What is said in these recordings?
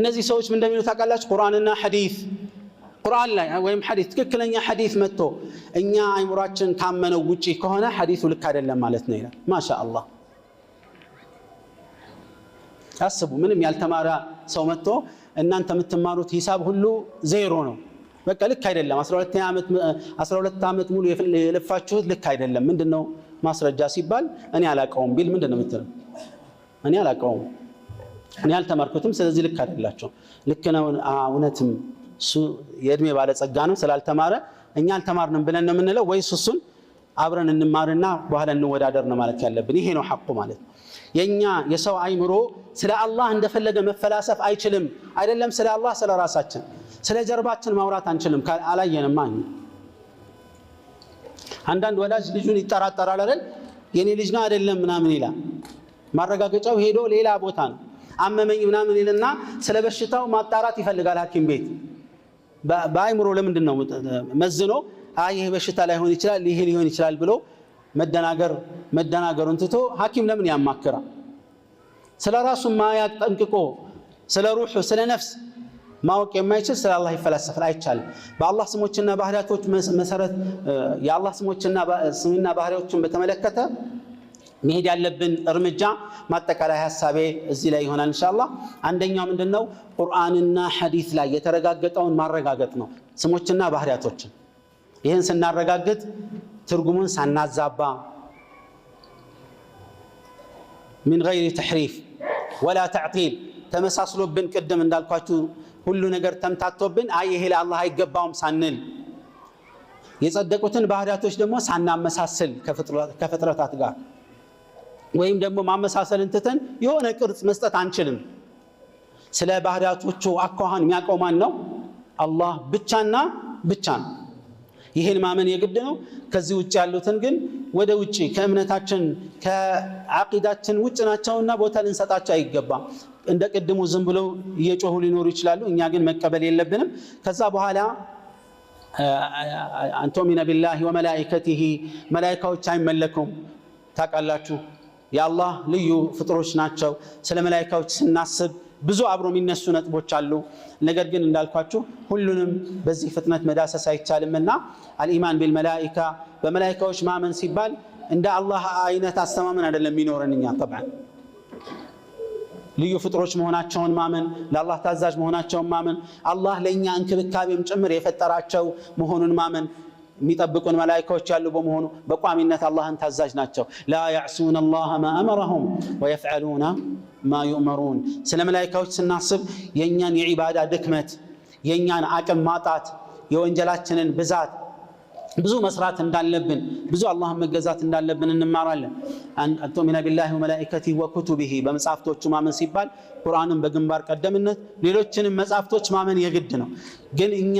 እነዚህ ሰዎች ምን እንደሚሉ ታውቃላችሁ? ቁርአንና ሐዲስ፣ ቁርአን ላይ ወይም ሐዲስ፣ ትክክለኛ ሐዲስ መጥቶ እኛ አይምሯችን ካመነው ውጪ ከሆነ ሐዲሱ ልክ አይደለም ማለት ነው ይላል። ማሻ አላህ፣ አስቡ። ምንም ያልተማረ ሰው መጥቶ እናንተ የምትማሩት ሂሳብ ሁሉ ዜሮ ነው፣ በቃ ልክ አይደለም፣ 12 ዓመት ሙሉ የለፋችሁት ልክ አይደለም፣ ምንድን ነው ማስረጃ ሲባል እኔ አላውቀውም ቢል ምንድን ነው የምትለው? እኔ አላውቀውም፣ እኔ አልተማርኩትም፣ ስለዚህ ልክ አይደላቸውም። ልክ ነው፣ እውነትም እሱ የእድሜ ባለጸጋ ነው፣ ስላልተማረ እኛ አልተማርንም ብለን ነው የምንለው ወይስ እሱን አብረን እንማርና በኋላ እንወዳደር ነው ማለት ያለብን? ይሄ ነው ሐቁ ማለት ነው። የኛ የሰው አይምሮ ስለ አላህ እንደፈለገ መፈላሰፍ አይችልም። አይደለም ስለ አላህ፣ ስለ ራሳችን፣ ስለ ጀርባችን ማውራት አንችልም። አላየንማ። አንዳንድ ወላጅ ልጁን ይጠራጠራል አይደል? የኔ ልጅ ነው አይደለም ምናምን ይላል። ማረጋገጫው ሄዶ ሌላ ቦታ ነው። አመመኝ ምናምን ይልና ስለ በሽታው ማጣራት ይፈልጋል ሐኪም ቤት። በአይምሮ ለምንድን ነው መዝኖ አይ ይሄ በሽታ ላይሆን ይችላል፣ ይሄ ሊሆን ይችላል ብሎ መደናገሩን ትቶ ሐኪም ለምን ያማክራል? ስለ ራሱ ማያቅ ጠንቅቆ፣ ስለ ሩሑ፣ ስለ ነፍስ ማወቅ የማይችል ስለ አላህ ይፈላሰፋል? አይቻልም። በአላህ ስሞችና ባህሪያቶች መሰረት የአላህ ስሞችና ስምና ባህሪዎችን በተመለከተ መሄድ ያለብን እርምጃ ማጠቃላይ ሀሳቤ እዚህ ላይ ይሆናል ኢንሻአላህ። አንደኛው ምንድነው? ቁርአንና ሐዲስ ላይ የተረጋገጠውን ማረጋገጥ ነው፣ ስሞችና ባህሪያቶችን። ይህን ስናረጋግጥ ትርጉሙን ሳናዛባ፣ من غير تحريف ولا تعطيل፣ ተመሳስሎብን፣ ቅድም እንዳልኳችሁ ሁሉ ነገር ተምታቶብን አይ ይሄ ለአላህ አይገባውም ሳንል፣ የጸደቁትን ባህሪያቶች ደግሞ ሳናመሳስል ከፍጥረታት ጋር ወይም ደግሞ ማመሳሰልን ትተን የሆነ ቅርጽ መስጠት አንችልም። ስለ ባህሪያቶቹ አኳኋን የሚያውቀው ማን ነው? አላህ ብቻና ብቻ ነው። ይህን ማመን የግድ ነው። ከዚህ ውጭ ያሉትን ግን ወደ ውጭ ከእምነታችን ከዓቂዳችን ውጭ ናቸውና ቦታ ልንሰጣቸው አይገባም። እንደ ቅድሙ ዝም ብለው እየጮሁ ሊኖሩ ይችላሉ። እኛ ግን መቀበል የለብንም። ከዛ በኋላ أن تؤمن بالله وملائكته፣ መላኢካዎች አይመለኩም፣ ታውቃላችሁ። የአላህ ልዩ ፍጡሮች ናቸው። ስለ መላኢካዎች ስናስብ ብዙ አብሮ የሚነሱ ነጥቦች አሉ። ነገር ግን እንዳልኳችሁ ሁሉንም በዚህ ፍጥነት መዳሰስ አይቻልምና الإيمان بالملائكة፣ በመላኢካዎች ማመን ሲባል እንደ አላህ አይነት አስተማመን አይደለም የሚኖረን እኛ طبعا። ልዩ ፍጡሮች መሆናቸውን ማመን፣ ለአላህ ታዛዥ መሆናቸውን ማመን፣ አላህ ለእኛ እንክብካቤም ጭምር የፈጠራቸው መሆኑን ማመን፣ የሚጠብቁን መላኢካዎች ያሉ በመሆኑ በቋሚነት አላህን ታዛዥ ናቸው። لا يعصون الله ما أمرهم ويفعلون ما يؤمرون። ስለ መላኢካዎች ስናስብ የእኛን የዒባዳ ድክመት፣ የእኛን አቅም ማጣት፣ የወንጀላችንን ብዛት፣ ብዙ መስራት እንዳለብን፣ ብዙ አላህን መገዛት እንዳለብን እንማራለን። أن تؤمن بالله وملائكته وكتبه፣ በመጽሐፍቶቹ ማመን ሲባል ቁርአንን በግንባር ቀደምነት ሌሎችንም መጽሐፍቶች ማመን የግድ ነው። ግን እኛ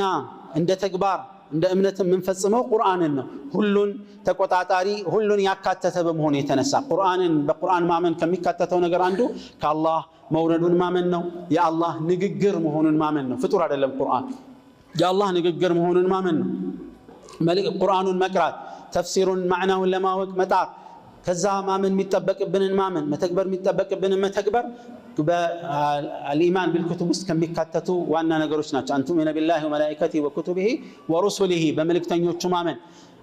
እንደ ተግባር እንደ እምነት የምንፈጽመው ቁርአንን ነው። ሁሉን ተቆጣጣሪ፣ ሁሉን ያካተተ በመሆኑ የተነሳ ቁርአንን በቁርአን ማመን ከሚካተተው ነገር አንዱ ከአላህ መውረዱን ማመን ነው። የአላህ ንግግር መሆኑን ማመን ነው። ፍጡር አይደለም ቁርአን። የአላህ ንግግር መሆኑን ማመን ነው። ቁርአኑን መቅራት፣ ተፍሲሩን ማዕናውን ለማወቅ መጣር፣ ከዛ ማመን የሚጠበቅብንን ማመን፣ መተግበር የሚጠበቅብንን መተግበር በ الإيمان بالكتب ውስጥ ከሚካተቱ ዋና ነገሮች ናቸው። أن تؤمن بالله وملائكته وكتبه ورسله፣ በመልእክተኞቹ ማመን፣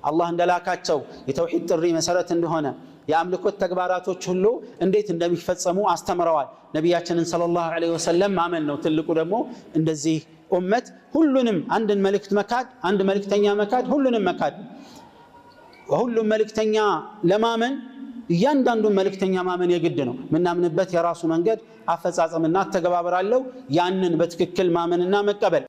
አላህ እንደላካቸው፣ የተውሂድ ጥሪ መሰረት እንደሆነ፣ የአምልኮት ተግባራቶች ሁሉ እንዴት እንደሚፈጸሙ አስተምረዋል። ነቢያችንን صلى الله عليه وسلم ማመን ነው። ትልቁ ደግሞ እንደዚህ ኡመት ሁሉንም አንድን መልእክት መካድ፣ አንድ መልእክተኛ መካድ ሁሉንም መካድ። ሁሉም መልእክተኛ ለማመን እያንዳንዱን መልእክተኛ ማመን የግድ ነው። ምናምንበት የራሱ መንገድ፣ አፈጻጸምና አተገባበር አለው። ያንን በትክክል ማመንና መቀበል።